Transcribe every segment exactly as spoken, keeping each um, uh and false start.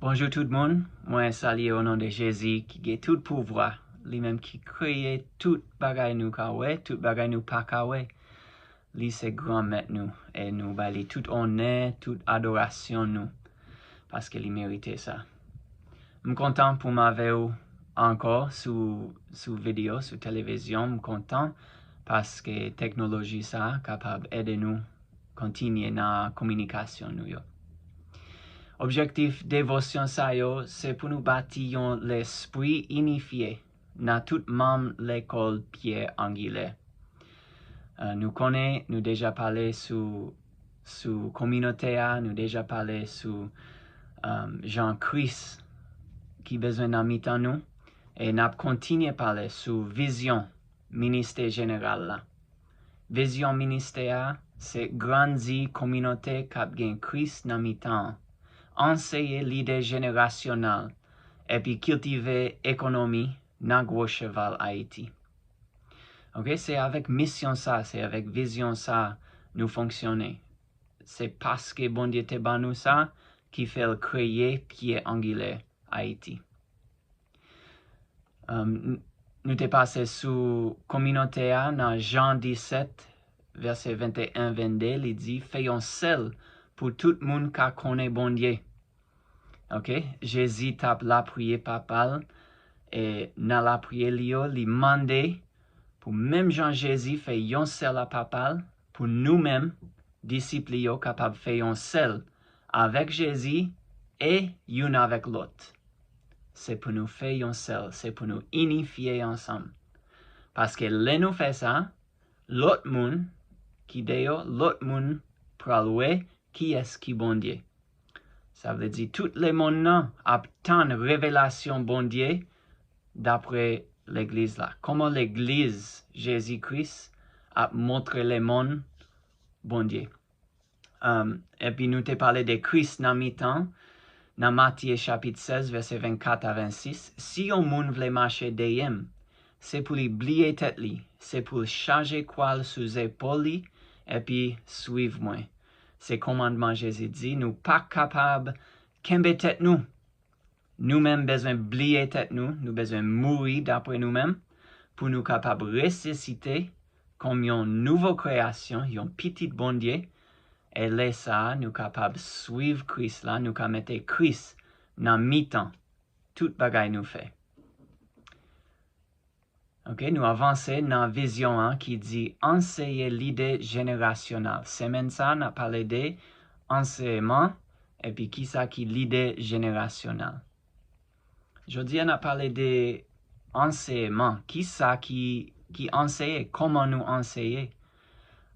Bonjou tout moun, mwen salye o non de Jezi ki gen tout pouvwa, li menm ki kreye tout bagay nou ka wè, tout bagay nou pa ka wè. Li se Granmèt nou, e nou bay li tout onè, tout adorasyon nou, paske li merite sa. M kontan pou m avè w ankò sou, sou videyo, sou televizyon. M kontan paske teknoloji sa a kapab ede nou kontinye nan kominikasyon nou yo. Objektif devosyon sa yo se pou nou bati yon lespri inifye nan tout manm lekòl Pyè Angilè. Uh, nou konnen, nou deja pale sou, sou kominote a, nou deja pale sou um, jan Kris ki bezwen nan mitan nou, e n ap kontinye pale sou vizyon ministè jeneral la. Vizyon ministè a se grandi kominote k ap gen Kris nan mitan an, anseye lide jenerasyonal, epi kiltive ekonomi nan gwo cheval Ayiti. Ok, se avèk misyon sa, se avèk vizyon sa nou fonksyone. Se paske Bondye te ban nou sa ki fè l kreye Pyè Angilè Ayiti. Um, nou te pase sou kominote a nan Jan disèt, vèsè venteyen vennde, li di, fè yon sèl pou tout moun ka konnen Bondye. Ok, Jezi t ap lapriye Papa l, e nan lapriyè li yo, li mande pou menm jan Jezi fè yon sèl a Papa l, pou nou menm, disip li yo kapab fè yon sèl avèk Jezi e youn avèk lòt. Se pou nou fè yon sèl, se pou nou inifye ansanm. Paske lè nou fè sa, lòt moun ki deyò, lòt moun pral wè kiyès ki Bondye. Sa vle di tout lemonn nan ap tann revelasyon Bondye dapre legliz la. Kòman legliz Jezi Kris ap montre lemonn Bondye? Um, epi nou te pale de Kris nan mitan, nan Matye chapit sèz, vèsè vennkat a vennsis. Si yon moun vle mache dèyè m, se pou li bliye tèt li, se pou l chaje kwa l sou zepòl li, epi swiv mwen. Se kòmandman Jezi di, nou pa kapab kenbe tèt nou. Nou menm bezwen bliye tèt nou, nou bezwen mouri dapre nou menm, pou nou kapab resisite kòm yon nouvo kreyasyon, yon pitit Bondye, e lè sa a, nou kapab swiv Kris la, nou ka mete Kris nan mitan tout bagay nou fè. Ok, nou avanse nan vizyon an ki di anseye lide jenerasyonal. Semèn sa a, n ap pale de anseyman, epi kisa ki lide jenerasyonal. Jodi a, n ap pale de anseyman. Kisa ki, ki anseye? Kòman nou anseye?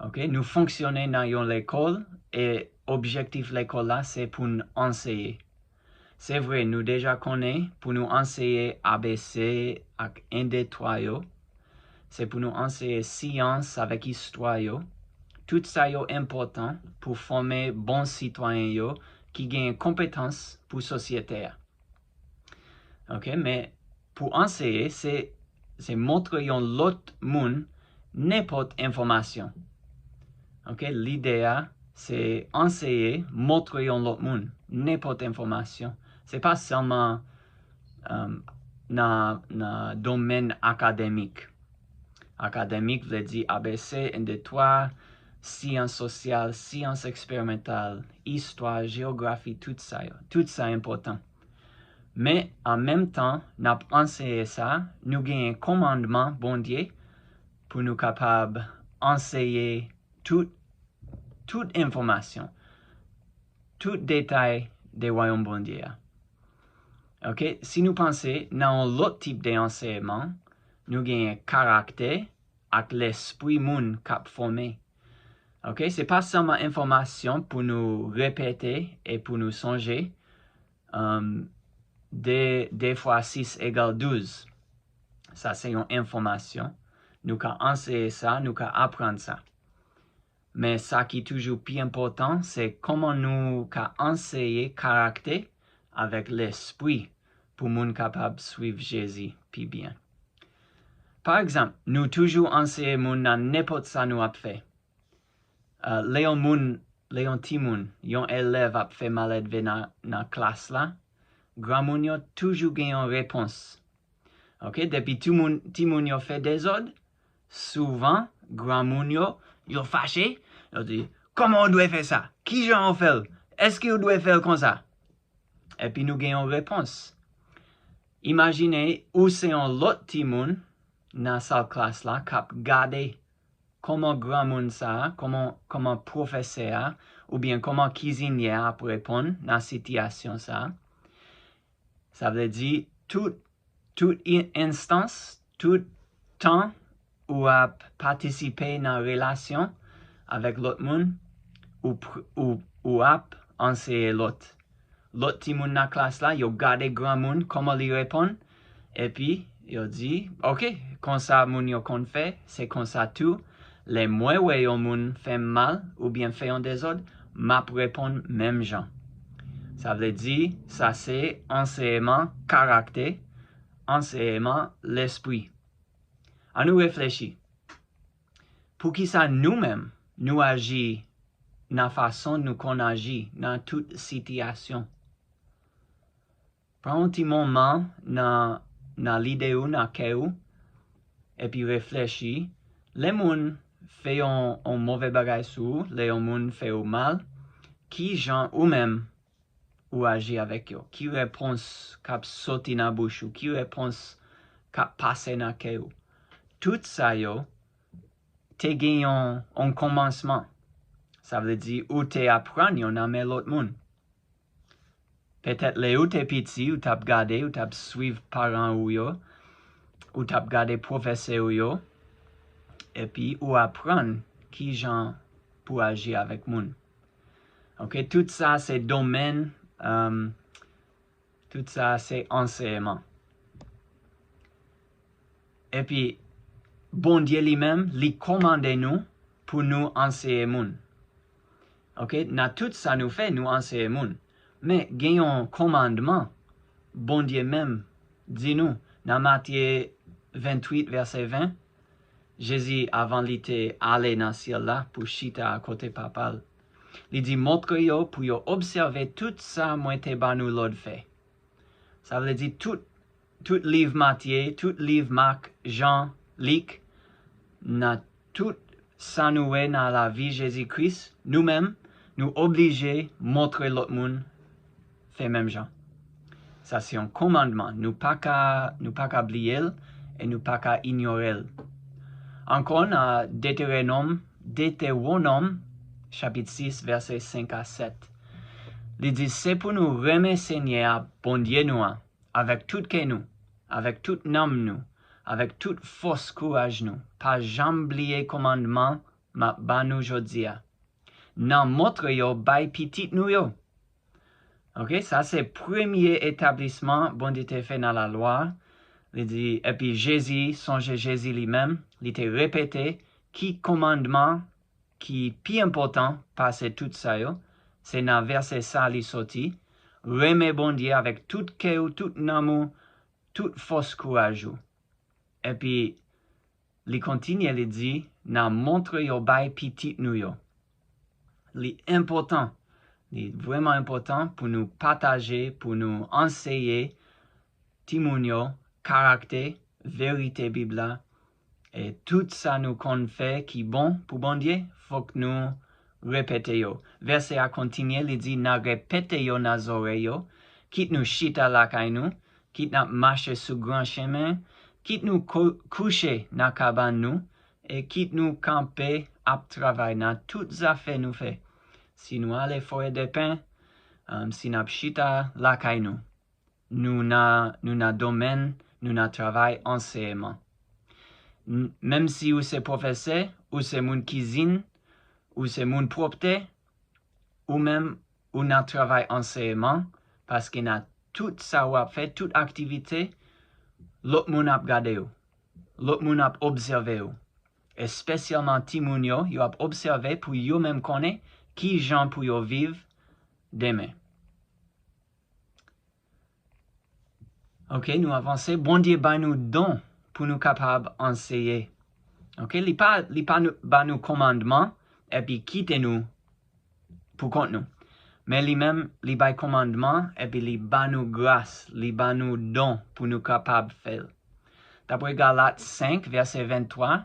Ok, nou fonksyone nan yon lekòl, e objektif lekòl la se pou n anseye. Se vre, nou deja konnen pou nou anseye A B C ak en de twa yo. Se pou nou anseye syans avèk istwa yo. Tout sa yo enpòtan pou fòme bon sitwayen yo ki gen konpetans pou sosyete a. Ok, men pou anseye, se, se montre yon lòt moun nenpòt enfòmasyon. Ok, lide a, se anseye, montre yon lòt moun nenpòt enfòmasyon. Se pa sèlman um, nan, nan domèn akademik. Akademik vle di A B C, en de twa, syans sosyal, syans eksperimantal, istwa, jewografi, tout sa yo. Tout sa enpòtan. Men, an menm tan, n ap anseye sa, nou genyen kòmandman Bondye pou nou kapab anseye tout, tout enfòmasyon, tout detay de Wayòm Bondye a. Ok, si nou panse nan yon lòt tip de anseyman, nou genyen karaktè ak lespri moun k ap fòme. Ok, se pa sèlman enfòmasyon pou nou repete e pou nou sonje. Um, de, de fwa sis egal douz. Sa se yon enfòmasyon. Nou ka anseye sa, nou ka aprann sa. Men sa ki toujou pi enpòtan, se kòman nou ka anseye karaktè avèk lespri pou moun kapab swiv Jezi pi byen. Pa egzanp, nou toujou anseye moun nan nenpòt sa nou ap fè. Uh, lè yon moun, lè yon timoun, yon elèv ap fè maledve nan, nan klas la, granmoun yo toujou gen yon repons. Ok, depi timoun, timoun yo fè dezòd, souvan, granmoun yo, yo fache, yo di, "Kòman w dwe fè sa? Kijan w fè l? Èske w dwe fè l konsa?" Epi nou gen yon repons. Imajine ou se yon lòt timoun nan sal klas la k ap gade kòman granmoun sa a, kòman, kòman pwofesè a, oubyen kòman kizinyè a ap reponn nan sitiyasyon sa a. Sa vle di, tout, tout i- enstans, tout tan ou ap patisipe nan relasyon avèk lòt moun, ou, pr- ou, ou ap anseye lòt. Lòt timoun nan klas la, yo gade granmoun, kòman li reponn, epi yo di, "Ok, konsa moun yo konn fè, se konsa tou, lè mwen wè yon moun fè m mal oubyen fè yon dezòd, m ap reponn menm jan." Sa vle di, sa se anseyman karaktè, anseyman lespri. Ann nou reflechi. Poukisa nou menm, nou aji nan fason nou konn aji nan tout sitiyasyon? Pran yon ti moman nan, nan lide ou, nan kè ou, epi reflechi. Lè moun fè yon, yon move bagay sou ou, lè yon moun fè ou mal, ki jan ou menm ou aji avèk yo? Ki repons k ap soti nan bouch ou? Ki repons k ap pase nan kè ou? Tout sa yo te gen yon, yon kòmansman. Sa vle di ou te aprann yo nan men lòt moun. Petèt lè ou te piti, ou t ap gade, ou t ap swiv paran ou yo, ou t ap gade pwofesè ou yo, epi ou aprann ki jan pou aji avèk moun. Ok, tout sa se domèn, um, tout sa se anseyman. Epi, Bondye li menm, li kòmande nou pou nou anseye moun. Ok, nan tout sa nou fè, nou anseye moun. Men, gen yon kòmandman, Bondye menm di nou, nan Matye venntuit, vèsè ven, Jezi, avan li te ale nan syèl la pou chita akote Papa l, li di, "Montre yo pou yo obsève tout sa mwen te ba nou lòd fè." Sa vle di tout, tout liv Matye, tout liv Mak, Jan, Lik, nan tout sa nou wè nan lavi Jezi Kris, nou menm, nou oblije montre lòt moun fè menm jan. Sa se yon kòmandman. Nou pa ka, nou pa ka bliye l e nou pa ka inyore l. Ankò, nan Deteronòm, Detewonòm, chapit sis, vèsè senk a sèt, li di, "Se pou nou renmen Senyè a, Bondye nou an, avèk tout kè nou, avèk tout nanm nou, avèk tout fòs kouraj nou. Pa janm bliye kòmandman m ap ba nou jodi a. Nan montre yo bay pitit nou yo." Ok, sa se premye etablisman Bondye te fè nan lalwa. Li di, epi Jezi, sonje Jezi li menm, li te repete ki kòmandman ki pi enpòtan pase tout sa yo. Se nan vèsè sa li soti, "Renmen Bondye avèk tout kè ou, tout nanm ou, tout fòs kouraj ou." Epi, li kontinye, li di, "Nan montre yo bay pitit nou yo." Li enpòtan, li vrèman enpòtan pou nou pataje, pou nou anseye timoun yo karaktè, verite Bib la, e tout sa nou konn fè ki bon pou Bondye, fòk nou repete yo. Vèsè a kontinye, li di, "N a repete yo nan zòrèy yo, kit nou chita lakay nou, kit n ap mache sou gran chemen, kit nou kou- kouche nan kabann nou, e kit nou kanpe ap travay nan tout zafè nou fè. Si nou ale foye depen, um, si n ap chita lakay nou, nou nan, nou nan domèn, nou nan travay anseyman." N- Menm si ou se pwofesè, ou se moun kizin, ou se moun pwòpte, ou menm ou nan travay anseyman, paske nan tout sa w ap fè, tout aktivite, lòt moun ap gade w. Lòt moun ap obsève w. Espesyalman timoun yo, yo ap obsève pou yo menm konnen ki jan pou yo viv demen. Ok, nou avanse. Bondye bay nou don pou nou kapab anseye. Ok, li pa, li pa nou, ba nou kòmandman epi kite nou pou kont nou. Men li menm, li bay kòmandman, epi li ba nou gras, li ba nou don pou nou kapab fè l. Dapre Galat senk, vèsè venntwa,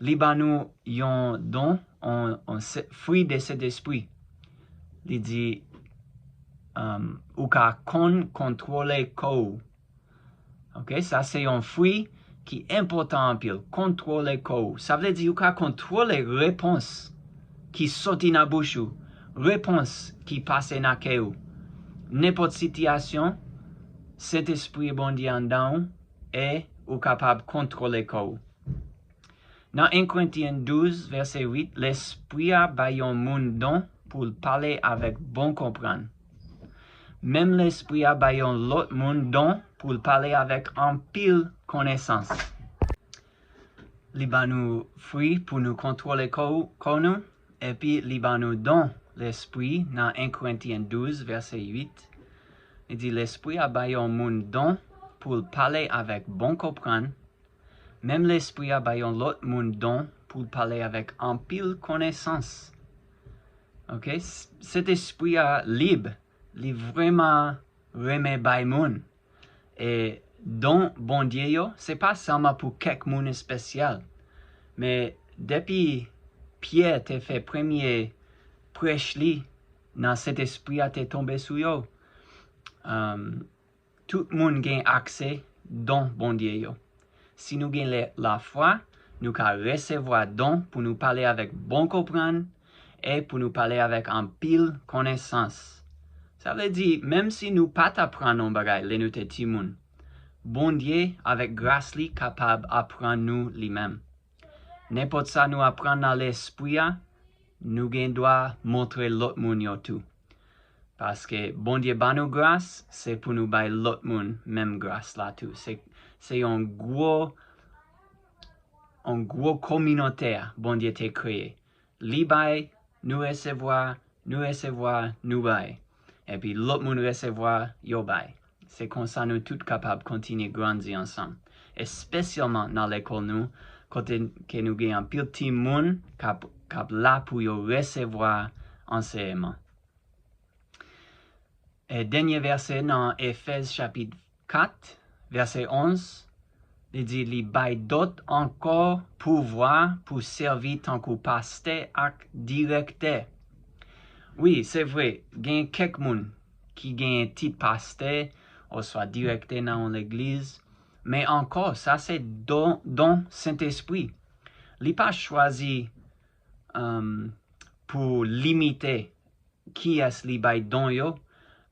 li ba nou yon don, yon, yon se- fwi de Sentespri. Li di, um, ou ka konn kontwole kò w. Ok, sa se yon fwi ki enpòtan anpil. Kontwole kò w. Sa vle di ou ka kontwole repons ki soti nan bouch ou, repons ki pase nan kè ou. Nenpòt sitiyasyon, Sentespri Bondye anndan ou, e ou kapab kontwole kò w. Nan en Korentyen douz, vèsè uit, Lespri a bay yon moun don pou l pale avèk bon konprann. Menm Lespri a bay yon lòt moun don pou l pale avèk anpil konesans. Li ba nou fwi pou nou kontwole kò, kò nou, epi li ba nou don Lespri nan en Korentyen douz, vèsè uit. Li di, Lespri a bay yon moun don pou l pale avèk bon konprann, menm Lespri a bay yon lòt moun don pou l pale avèk anpil konesans. Ok? S- Sentespri a lib, li vrèman renmen bay moun. E don Bondye yo, se pa sèlman pou kèk moun espesyal. Men depi Pyè te fè premye prèch li nan Sentespri a te tonbe sou yo, um, tout moun gen aksè don Bondye yo. Si nou gen lè- lafwa, nou ka resevwa don pou nou pale avèk bon konprann e pou nou pale avèk anpil konesans. Sa vle di, menm si nou pa t aprann yon bagay lè nou te timoun, Bondye, avèk gras li, kapab aprann nou li menm. Nenpòt sa nou aprann nan Lespri a, nou gen dwa montre lòt moun yo tou. Paske Bondye ba nou gras, se pou nou bay lòt moun menm gras la tou. Se, se yon gwo, yon gwo kominote a Bondye te kreye. Li bay, nou resevwa, nou resevwa, nou bay. Epi lòt moun resevwa, yo bay. Se konsa nou tout kapab kontinye grandi ansanm. Espesyalman nan lekòl nou, kote ke nou gen anpil timoun k ap, k ap la pou yo resevwa ansèyman. E dènye vèsè nan Efèz chapit kat, vèsè onz, li di, li bay dòt ankò pouvwa pou sèvi tankou pastè ak direktè. Wi, se vre, gen kèk moun ki gen tit pastè oswa direktè nan yon legliz, men ankò, sa se don, don Sentespri. Li pa chwazi, um, pou limite kiyès li bay don yo,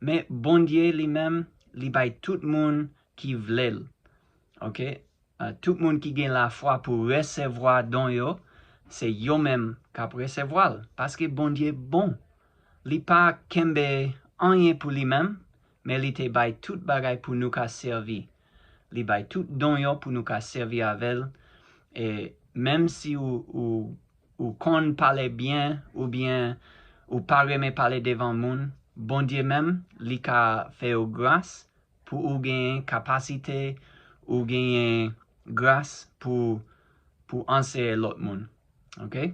men Bondye li menm, li bay tout moun ki vle l. Ok? Ah, tout moun ki gen lafwa pou resevwa don yo, se yo menm k ap resevwa l. Paske Bondye bon. Li pa kenbe anyen pou li menm, men li te bay tout bagay pou nou ka sèvi. Li bay tout don yo pou nou ka sèvi avè l. E menm si ou, ou, ou konn pale byen, oubyen ou pa renmen pale devan moun, Bondye menm, li ka fè ou gras pou ou genyen kapasite, ou genyen gras pou, pou anseye lòt moun. Ok?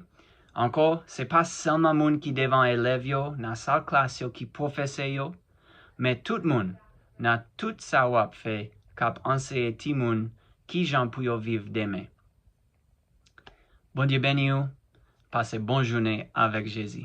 Ankò, se pa sèlman moun ki devan elèv yo, nan sal klas yo, ki pwofesè yo, men tout moun, nan tout sa w ap fè, k ap anseye timoun kijan pou yo viv demen. Bondye beni w. Pase bon jounen avèk Jezi.